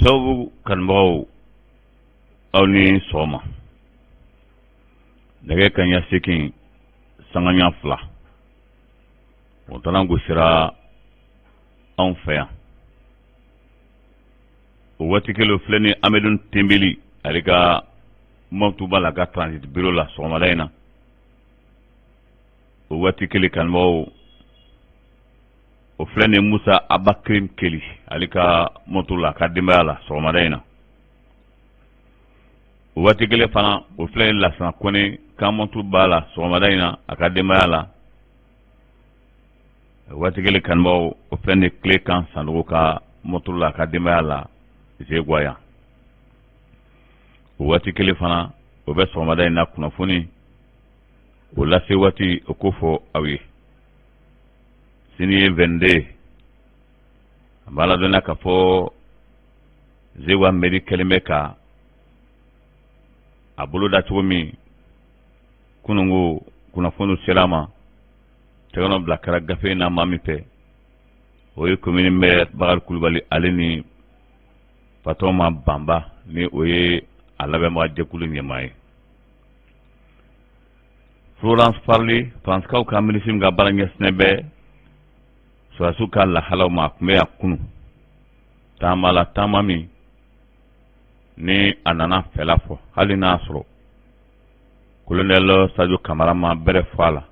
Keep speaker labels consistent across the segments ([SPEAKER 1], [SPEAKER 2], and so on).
[SPEAKER 1] Sababu kanubagaw, aw ni sɔgɔma. Nɛgɛ kaɲa 8 sanga 2, o taara gosira anw fɛ yan. O waati kelen filɛ ni Amadu Tenbeli, ale ka moto b'a la ka transit bureau la sɔgɔmada in na. O waati kelen, kanubagaw, o filɛ ni Musa Abakirim Keli, ale ka moto la, a ka denbaya la sɔgɔmada in na. O waati kelen fana, o filɛ ni Lasana Kɔnɛ ka moto b'a la sɔgɔmada in na, a ka denbaya la. O waati kelen, kanubagaw, o filɛ ni Tilekan Sanogo ka moto la, a ka denbaya la Zeguwa yan. O waati kelen fana, o bɛ sɔgɔmada in na kunnafoni o lase waati o ko fɔ aw ye. Sini ye 22, an b'a ladɔnniya k'a fɔ Zeguwa mairie kɛlen bɛ ka a bolo da cogo min, kununko kunnafoniw sera a ma, tɛgɛnɔ bila kɛra gafe in na maa min fɛ, o ye commune maire Bakari Kulubali, ale ni Fatɔma Banba, ni o ye a labɛnbaga jɛkulu ɲɛmaa ye. Florence Parly, Faransiw ka minisiri min ka baara ɲɛsinnen bɛ sɔrɔdasiw ka lahalaw ma, a tun bɛ yan kunu taama la, taama min ni a nana fɛla fɔ, hali n'a sɔrɔ colonel Sadio Kamara ma bɛrɛ fɔ a la.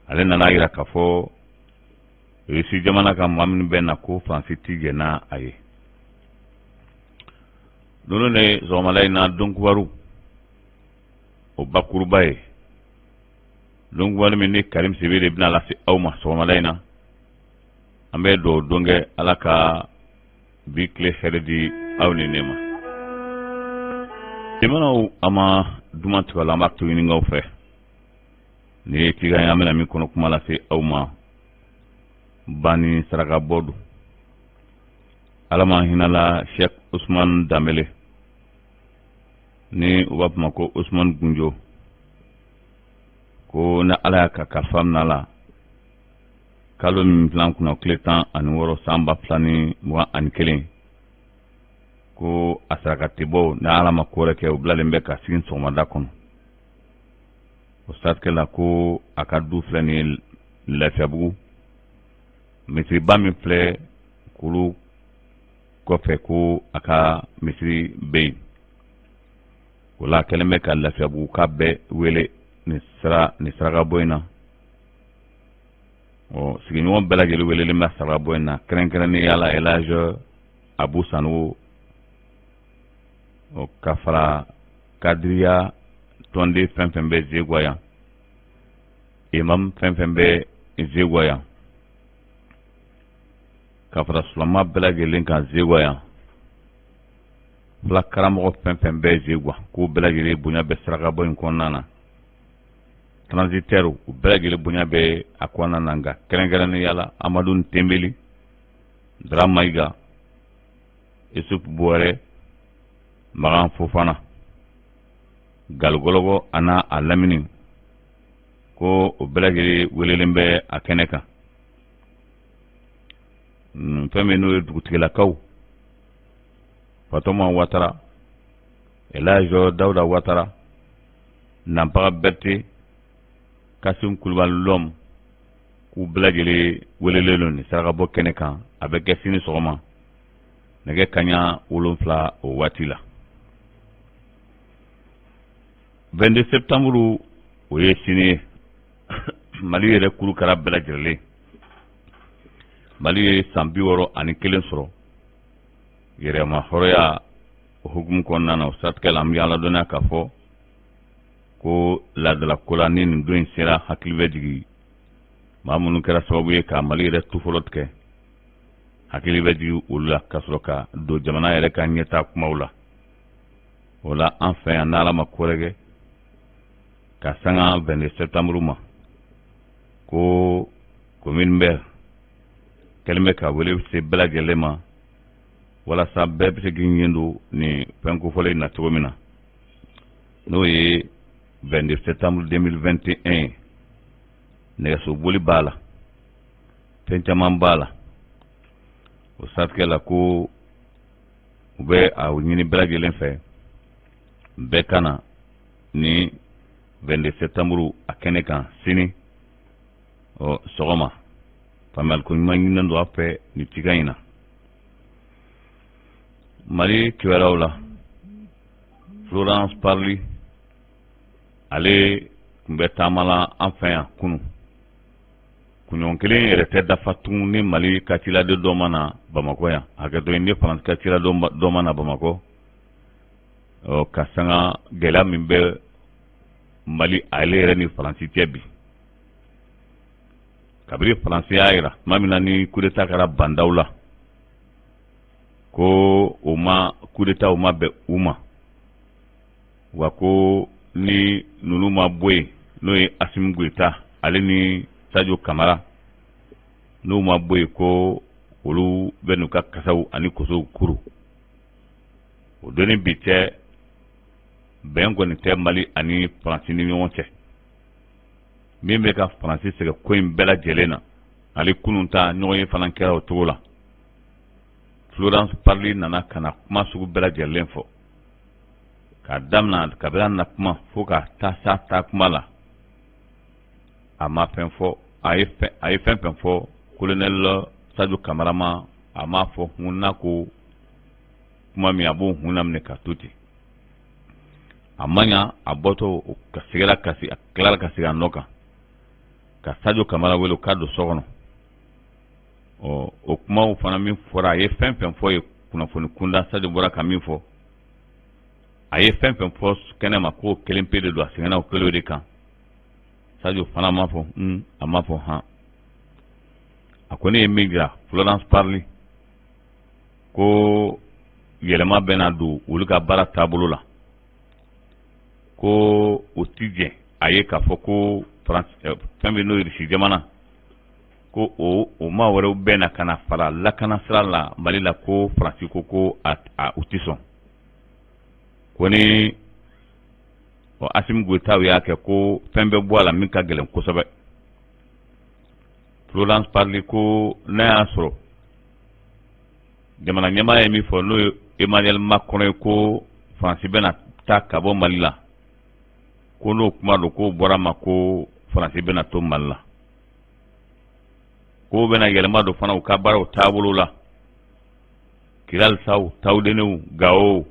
[SPEAKER 1] Ale nana yira k'a fɔ Russie jamana ka maa minnu bɛ na, ko Faransi ti jɛn n'a a ye. Ninnu de sɔgɔmada in na donkibaru o bakuruba ye, donkibaru min ni Karim Sidibe de bɛna lase aw ma sɔgɔmada in na. An bɛ dugawu don kɛ, Ala ka bi tile hɛrɛ di aw ni ne ma. Jamanaw a ma duman tigɛ la, an b'a to ɲininkaw fɛ. Ni ye cikan ye, an bɛna min kɔnɔ kuma lase aw ma, banni saraka bɔ don. Ala ma hinɛla Cheikh Ousmane Dambele, ni u b'a fɔ ma ko Ousmane Gunjo, ko ni Ala y'a ka kalifa minɛ a la, kalo min filɛ an kunna, tile 16, san 2021, ko a saraka tɛ bɔ ni Ala ma ko wɛrɛ kɛ. O bilalen bɛ ka sigi sɔgɔmada kɔnɔ. O siratigɛ la, ko a ka du filɛ nin ye Lafiyabugu, misiriba min filɛ kulu kɔfɛ, ko a ka misiri bɛ yen. O la, a kɛlen bɛ ka Lafiyabugu ka bɛɛ wele nin sira nin saraka bɔ in na. Ɔ, sigiɲɔgɔn bɛɛ lajɛlen welelen bɛ saraka bɔ in na, kɛrɛnkɛrɛnnenya la Elhadj Abu Sanogo, ɔ, ka fara kadiriya tɔnden fɛn fɛn bɛ Zeguwa yan, imam fɛn fɛn bɛ Zeguwa yan, ka fara sulama bɛɛ lajɛlen kan Zeguwa yan, fula karamɔgɔ fɛn fɛn bɛ Zeguwa, k'u bɛɛ lajɛlen bonya bɛ saraka bɔ in kɔnɔna na. Transitaire, u bɛɛ lajɛlen bonya bɛ a kɔnɔna na, nka kɛrɛnkɛrɛnnenya la Amadu Tenbeli, Dra Mayiga, Isufu Buwɛrɛ, Magan Fofana, Galigɔlɔgɔ a n'a a lamini, ko o bɛɛ lajɛlen welelen bɛ a kɛnɛ kan. Fɛn min n'o ye dugutigilakaw, Fatɔma Watara, Elhadj Dawuda Watara, Nanpaga Berete, Kasim Kulubali Lɔm, k'u bɛɛ lajɛlen welelen don nin sarakabɔ kɛnɛ kan. A bɛ kɛ sini sɔgɔma nɛgɛ kaɲa 7 o waati la. 22 septembre, o ye sini ye. Mali yɛrɛ kurukara bɛɛ lajɛlen, Mali ye san 61 sɔrɔ yɛrɛma hɔrɔnya o hukumu kɔnɔna na. O siratigɛ la, an bɛ aladɔnniya k'a fɔ ko laadala ko la, ni nin don in sera, hakili bɛ jigin maa minnu kɛra sababu ye ka Mali yɛrɛ tu fɔlɔ tigɛ, hakili bɛ jigin olu la ka sɔrɔ ka don jamana yɛrɛ ka ɲɛtaa kumaw la. O la, an fɛ yan, n'Ala ma ko wɛrɛ kɛ, ka sanga 22 septembre ma, ko commune maire kɛlen bɛ ka wele se bɛɛ lajɛlen ma, walasa bɛɛ bɛ se k'i ɲɛ don nin fɛn kofɔlen in na cogo min na, n'o ye 22 septembre 2021 ye. Nɛgɛsoboli b'a la, fɛn caman b'a la. O siratigɛ la, ko U bɛ a ɲini bɛɛ lajɛlen fɛ, bɛɛ ka na ni 22 septembre a kɛnɛ kan sini ɔ sɔgɔma. Faamuyaliko ɲuman ɲininen don a fɛ nin cikan in na. Mali kibaruyaw la, Florence Parly, ale tun bɛ taama la an fɛ yan kunun. Kunɲɔgɔn kelen yɛrɛ tɛ dafa tugun ni Mali ka ciladen dɔ ma na Bamakɔ yan. Hakɛto, ni Faransi ka ciladen dɔ ma na Bamakɔ ɔ ka sanga gɛlɛya min bɛ Mali ale yɛrɛ ni Faransi cɛ bi. Kabini Faransi y'a jira tuma min na ni coup d'état kɛra Bah N'Daw la, ko o ma coup d'état o ma bɛn u ma, wa ko ni ninnu ma bɔ yen, n'o ye Assimi Goïta ale ni Sadio Camara, n'u ma bɔ yen, ko olu bɛ n'u ka kasaw ani kosow kuru. O don ni bi cɛ, bɛn kɔni tɛ Mali ani Faransi ni ɲɔgɔn cɛ. Min bɛ ka Faransi sɛgɛn ko in bɛɛ lajɛlen na, ale kunun ta ɲɔgɔn ye fana kɛra o cogo la. Florence Parly nana ka na kuma sugu bɛɛ lajɛlen fɔ k'a damina. Kabini a na kuma fo ka taa s'a ta kuma la, a ma fɛn fɔ. A ye fɛn fɛn fɔ colonel Sadio Camara ma, a m'a fɔ hun. N'a ko kuma min, a b'o hun laminɛ ka to ten. A ma ɲa, a bɔtɔ ka seginna ka a tilara ka segin a nɔ kan ka Sadio Camara wele k'a don so kɔnɔ. Ɔ, o kumaw fana min fɔra, a ye fɛn fɛn fɔ ye kunnafoni kunda, Sadio bɔra ka min fɔ, a ye fɛn fɛn fɔ kɛnɛ ma, k'o kelen pe de don. A seginna o kelen de kan. Sadio fana m'a fɔ un, a m'a fɔ han. A ko ne ye min jira Florence Parly, ko yɛlɛma bɛna don olu ka baara taabolo la, ko o ti jɛ a ye k'a fɔ ko fɛn min n'o ye Irisi jamana, ko o maa wɛrɛw bɛ na ka na fara lakana sira la Mali la, ko Faransi ko a u ti sɔn, ko ni Assimi Goïta y'a kɛ, ko fɛn bɛ bɔ a la min ka gɛlɛn kosɛbɛ. Florence Parly ko n'a y'a sɔrɔ jamana ɲɛmaa ye min fɔ, n'o ye Emmanuel Macron ye, ko Faransi bɛna taa ka bɔ Mali la, ko n'o kuma don, k'o bɔra ma, ko Faransi bɛna to Mali la, k'o bɛna yɛlɛma don fana u ka baaraw taabolo la, Kidali saw, Tawudeniw, Gawo,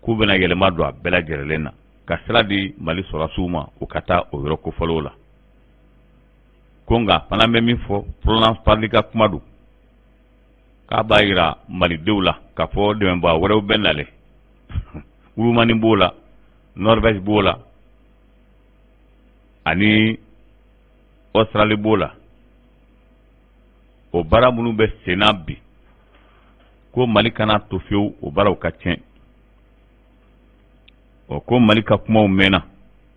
[SPEAKER 1] k'u bɛna yɛlɛma don a bɛɛ lajɛlen na ka sira di Mali sɔrɔdasiw ma u ka taa o yɔrɔ kofɔlenw la. Ko nka fana bɛ min fɔ, Florence Parly ka kuma don, k'a b'a jira malidenw la k'a fɔ dɛmɛbaa wɛrɛw bɛ nalen. Roumanie b'o la, Norvège b'o la, ani Australie b'o la. O baara minnu bɛ senna bi, ko Mali kana to fiyewu o baaraw ka tiɲɛ. Ɔ, ko Mali ka kumaw mɛnna,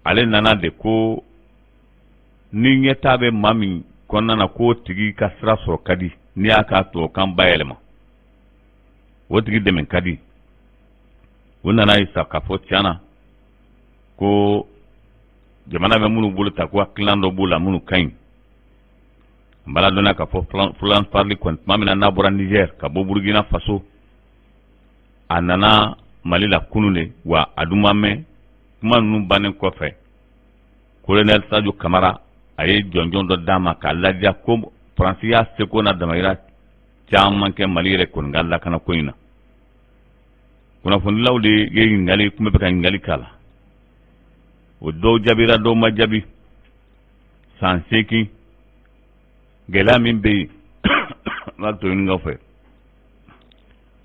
[SPEAKER 1] ale nana de ko ni ɲɛtaa bɛ maa min kɔnɔna na, k'o tigi ka sira sɔrɔ ka di. N'i y'a ka tubabukan bayɛlɛma, o tigi dɛmɛ ka di. O nana ye sa k'a fɔ tiɲɛ na ko jamana bɛ minnu bolo ta, ko hakilina dɔ b'u la minnu ka ɲi. N b'a ladɔnniya k'a fɔ Florence Parly kɔni, tuma min na n'a bɔra Niger ka bɔ Burkina Faso, a nana Mali la kunun de. Wa a dun ma mɛn, kuma ninnu bannen kɔfɛ, colonel Sadio Camara a ye jɔnjɔn dɔ d'a ma k'a ladiya ko Faransi y'a seko n'a damayira caman kɛ Mali yɛrɛ kɔni ka lakanako in na. Kunnafonidilaw de ye ɲininkali tun bɛ fɛ ka ɲininkali k'a la, o dɔw jaabira, dɔw ma jaabi. San 8 gɛlɛya min bɛ yen, n b'a to ɲininkaw fɛ.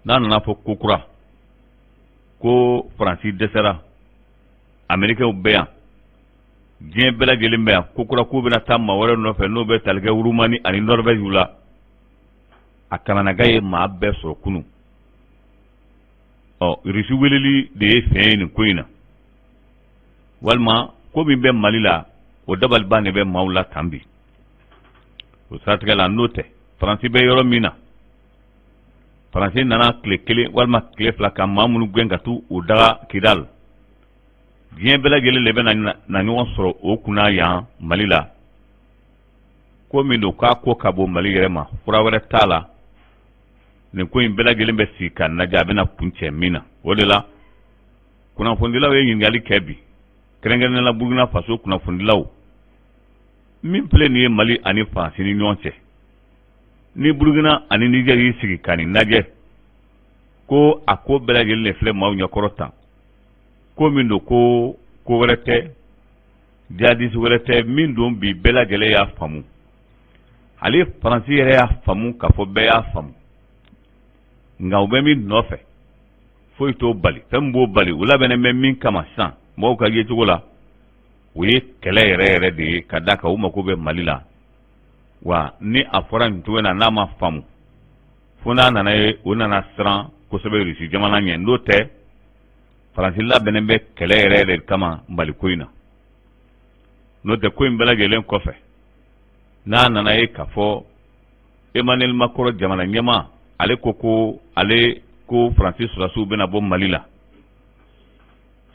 [SPEAKER 1] N'a nana fɔ ko kura ko Faransi dɛsɛra, Amerikɛnw bɛ yan, diɲɛ bɛɛ lajɛlen bɛ yan, ko kura k'u bɛna taa maa wɛrɛ nɔfɛ n'o bɛ tali kɛ Roumanie ani Norvège la, a kamanagan ye maa bɛɛ sɔrɔ kunun. Ɔ, Irisi weleli de ye fɛn ye nin ko in na, walima ko min bɛ Mali la, o dabaliban de bɛ maaw la tan bi. O siratigɛ la, n'o tɛ, Faransi bɛ yɔrɔ min na, Faransi nana tile 1 walima tile 2 ka maa minnu gɛn ka t'u u daga Kidal, diɲɛ bɛɛ lajɛlen de bɛ na ɲɔgɔn sɔrɔ o kunna yan Mali la. Ko min don k'a ko ka bon Mali yɛrɛ ma, fura wɛrɛ t'a la. Nin ko in bɛɛ lajɛlen bɛ sigi ka lajɛ a bɛna kuncɛ min na. O de la, kunnafonidilaw ye ɲininkali kɛ bi, kɛrɛnkɛrɛnnenya la Burukina Faso kunnafonidilaw. Min filɛ nin ye Mali ani Faransi ni ɲɔgɔn cɛ, ni Burukina ani Nizɛri y'i sigi ka nin lajɛ, ko a ko bɛɛ lajɛlen de filɛ maaw ɲɛkɔrɔ tan, ko min don, ko ko wɛrɛ tɛ, jihadisi wɛrɛ tɛ, min don bi bɛɛ lajɛlen y'a faamu, hali Faransi yɛrɛ y'a faamu k'a fɔ bɛɛ y'a faamu, nka u bɛ min nɔfɛ, foyi t'o bali. Fɛn min b'o bali, u labɛnnen bɛ min kama sisan, mɔgɔw ka yecogo la, o ye kɛlɛ yɛrɛ yɛrɛ de ye, ka d'a kan u mako bɛ Mali la. Wa ni a fɔra nin cogo in na, n'a ma faamu, fo n'a nana ye u nana siran kosɛbɛ Rusi jamana ɲɛ. N'o tɛ, Faransi labɛnnen bɛ kɛlɛ yɛrɛ yɛrɛ kama Mali ko in na. N'o tɛ, ko in bɛɛ lajɛlen kɔfɛ, n'a nana ye k'a fɔ Emmanuel Macron jamana ɲɛmaa, ale ko ko ale ko Faransi sɔrɔdasiw bɛna bɔ Mali la,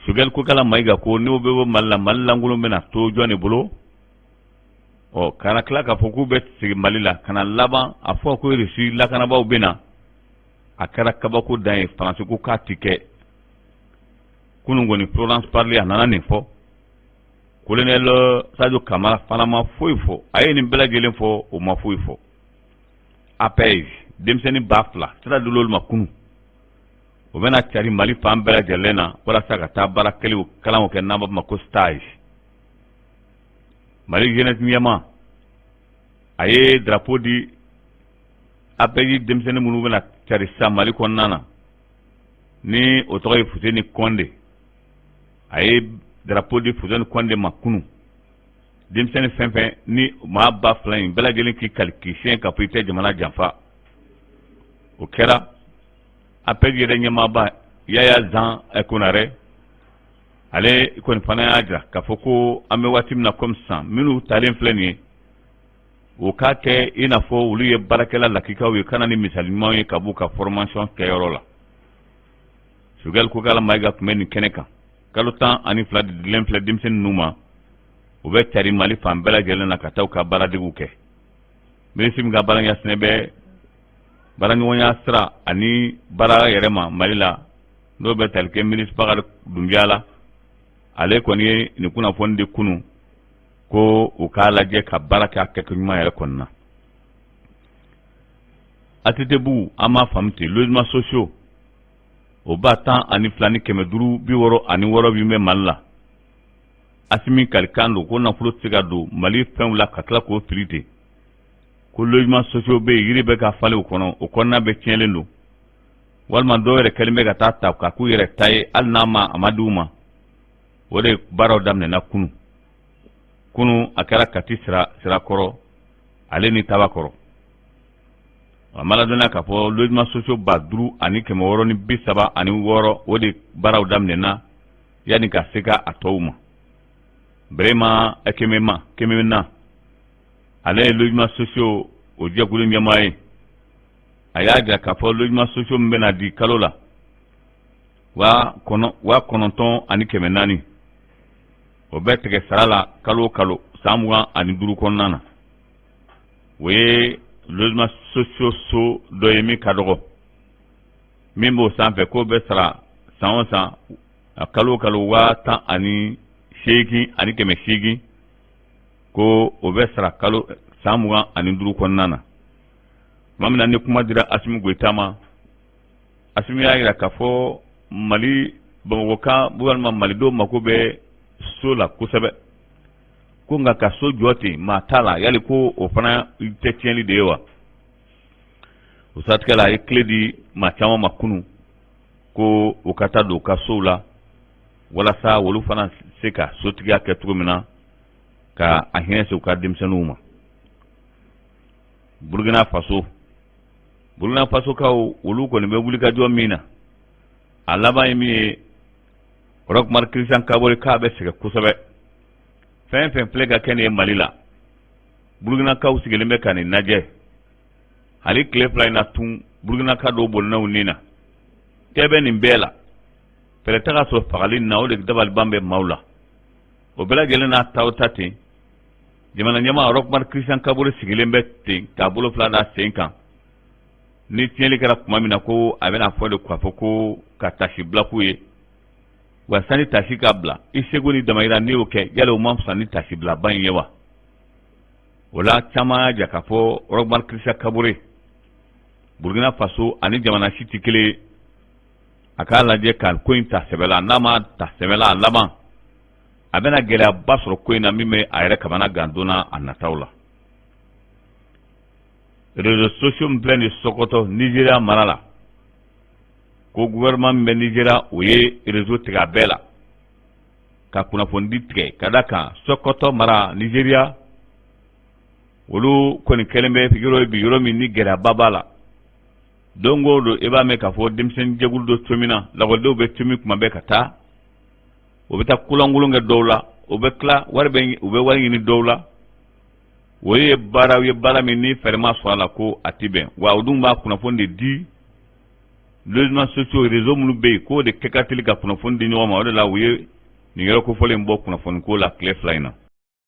[SPEAKER 1] Choguel Kokala Mayiga ko n'u bɛ bɔ Mali la, Mali lankolon bɛna to jɔn de bolo? Ɔ, kana tila k'a fɔ k'u bɛ segin Mali la, ka na laban a fɔ ko Rusi lakanabaaw bɛ na, a kɛra kabako dan ye. Faransi ko k'a ti kɛ. Kunun kɔni, Florence Parly a nana nin fɔ. Colonel Sadio Kamara fana ma foyi fɔ. A ye nin bɛɛ lajɛlen fɔ, o ma foyi fɔ. APEJ denmisɛnnin 2000 sira dil'olu ma kunun, o bɛna cari Mali fan bɛɛ lajɛlen na walasa ka taa baara kɛliw kalanw kɛ, n'an b'a fɔ ma ko stage. Mali jeunesse ɲɛmaa, a ye drapeau di APEJ denmisɛnnin minnu bɛna cari sisan Mali kɔnɔna na, ni o tɔgɔ ye Fuseni Kɔnde. A ye drapeau di Fuseni Kɔnde ma kunun. Denmisɛnnin fɛn fɛn ni maa 2000 in bɛɛ lajɛlen k'i kali k'i siɲɛ k'a fɔ i tɛ jamana janfa. O kɛra. APEJ yɛrɛ ɲɛmaaba Yaya Zan Konarɛ, ale kɔni fana y'a jira k'a fɔ ko an bɛ waati min na komi sisan, minnu talen filɛ nin ye, o k'a kɛ i n'a fɔ olu ye baarakɛla lakikaw ye, ka na ni misali ɲumanw ye ka b'u ka formation kɛyɔrɔ la. Choguel Kokala Mayiga tun bɛ nin kɛnɛ kan. Kalo 12 de dilen filɛ denmisɛnnin ninnu ma, u bɛ cari Mali fan bɛɛ lajɛlen na ka taa u ka baaradegiw kɛ. Minisiri min ka baara ɲɛsinnen bɛ baaraɲɔgɔnya sira ani baara yɛrɛ ma Mali la, n'o bɛ tali kɛ minisiri Bakari Dunbiya la, ale kɔni ye nin kunnafoni di kunun ko u k'a lajɛ ka baara kɛ a kɛko ɲuman yɛrɛ kɔnɔna. ATT-bugu, an b'a faamu ten, logements sociaux o 12,566 min bɛ Mali la, Asimi kalikan don ko nafolo tɛ se ka don Mali fɛnw la ka tila k'o fili ten, ko logements sociaux bɛ yen, yiri bɛ ka falen o kɔnɔ, o kɔnɔna bɛ tiɲɛlen don, walima dɔw yɛrɛ kɛlen bɛ ka taa ta ka k'u yɛrɛ ta ye, hali n'a ma a ma di u ma. O de baaraw daminɛna kunun. Kunun a kɛra Kati Sirakɔrɔ ale ni Tabakɔrɔ. A ma ladɔnniya k'a fɔ logements sociaux 5636, o de baaraw daminɛna yanni ka se ka a tɔw ma. Birema Kemema Kemena, ale ye logements sociaux o jɛkulu ɲɛmaa ye, a y'a jira k'a fɔ logements sociaux min bɛna di kalo la 9400, o bɛ tigɛ sara la kalo o kalo san 25 kɔnɔna na. O ye logements sociaux so dɔ ye min ka dɔgɔ, min b'o sanfɛ k'o bɛ sara san o san, a kalo o kalo 18,800, ko o bɛ sara kalo san 25 kɔnɔna na. Tuma min na ni kuma dira Asimi Goyita ma, Asimi y'a jira k'a fɔ Mali Bamakɔka walima malidenw mako bɛ so la kosɛbɛ, ko nka ka so jɔ ten maa t'a la, yali ko o fana tɛ tiɲɛli de ye wa? O siratigɛ la, a ye clé di maa caman ma kunun ko u ka taa don u ka sow la walasa olu fana se ka sotigiya kɛ cogo min na, ka a hinɛ se u ka denmisɛnninw ma. Burukina Faso, Burukina Fasokaw olu kɔni bɛ wulikajɔ min na, a laban ye min ye, Roch Marc Christian Kabore k'a bɛ sɛgɛn kosɛbɛ. Fɛn fɛn filɛ ka kɛ nin ye Mali la, Burukinakaw sigilen bɛ ka nin lajɛ. Hali tile 2 in na tun, Burukinaka dɔw bɔnɛna u ni na. Kɛ bɛ nin bɛɛ la, fɛɛrɛ tɛ ka sɔrɔ fagali na, o de dabaliban bɛ maaw la. O bɛɛ lajɛlen n'a ta o ta ten, jamana ɲɛmaa Roch Marc Christian Kabore sigilen bɛ ten k'a bolo fila da sen kan. Ni tiɲɛli kɛra tuma min na, ko a bɛna fɔ de k'a fɔ ko ka tasi bila k'u ye wa. Sani tasi ka bila, i seko ni damayira, n'i y'o kɛ, yala o man fisa ni tasi bilaba in ye wa? O la, caman y'a jira k'a fɔ Roch Marc Christian Kaboré, Burkina Faso ani jamana si tɛ kelen ye. A k'a lajɛ ka ko in ta sɛbɛ la. N'a ma ta sɛbɛ la, a laban a bɛna gɛlɛyaba sɔrɔ ko in na min bɛ a yɛrɛ kamana gan don na a nataw la. Réseaux sociaux min filɛ nin Sokoto, Nigéria mara la, ko gouvernement min bɛ Nigéria, o ye réseau tigɛ a bɛɛ la ka kunnafonidi tigɛ ka da kan. Sokoto mara, Nigéria, olu kɔni kɛlen bɛ yɔrɔ ye bi, yɔrɔ min ni gɛlɛyaba b'a la. Don o don, i b'a mɛn k'a fɔ denmisɛnnin jɛkulu dɔ tomina, lakɔlidenw bɛ tomi kuma bɛɛ ka taa, o bɛ taa kolankolon kɛ dɔw la, o bɛ tila wari bɛ, u bɛ wari ɲini dɔw la. O ye baara ye, baara min ni fɛɛrɛ ma sɔrɔ a la, ko a ti bɛn wa. O dun b'a kunnafoni de di logements sociaux, réseau minnu bɛ yen, k'o de kɛ ka teli ka kunnafoni di ɲɔgɔn ma. O de la, u ye nin yɔrɔ kofɔlen bɔ kunnafoni ko la tile 2 in na.